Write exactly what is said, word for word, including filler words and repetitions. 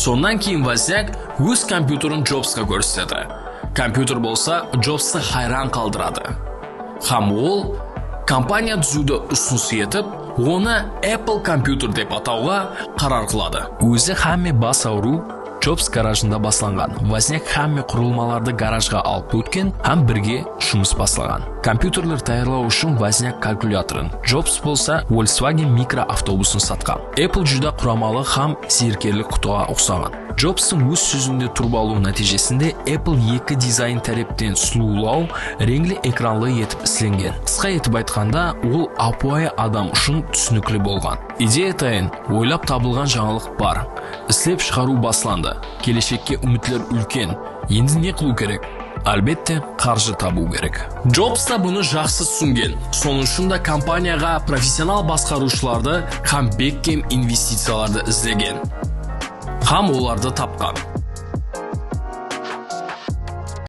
Sonnan keyin Woznyak óz kompyuterin Jobsqa kórsetedi. Kompyuter bolsa Jobstı hayran qaldıradı. Hám ol kompaniya dúziwdi usınıs etip, onı Apple kompyuter dep atawǵa qarar qıladı. Ózi hámme bas awırıw Jobs garajında baslanǵan. Wozniak hámme qurılmalardı garajǵa alıp ótken hám birge jumıs baslaǵan. Kompyuterler tayarlaw ushın Wozniak kalkulyatorın, Jobs bolsa Volkswagen mikroavtobusın satqan. Apple júdá quramalı hám zerikkerlik qutıǵa uqsaǵan. Jobstıń óz sózinde turıp alıw nátiyjesinde Apple eki dizayn tárepten sulıwlaw, reńli ekranlı etip islengen. Qısqa etip aytqanda, ol ápiwayı adam ushın túsinikli bolǵan. Ideya tayın, oylap tabılǵan jańalıq bar. Islep shıǵarıw baslandı. Keleshekke úmitler úlken. Endi ne qılıw kerek? Álbette, qarjı tabıw kerek. Jobs ta bunı jaqsı túsingen. Sonıń ushın da kompaniyaǵa professional basqarıwshılardı hám bekkem investiciyalardı izlegen. Hám olardı tapqan.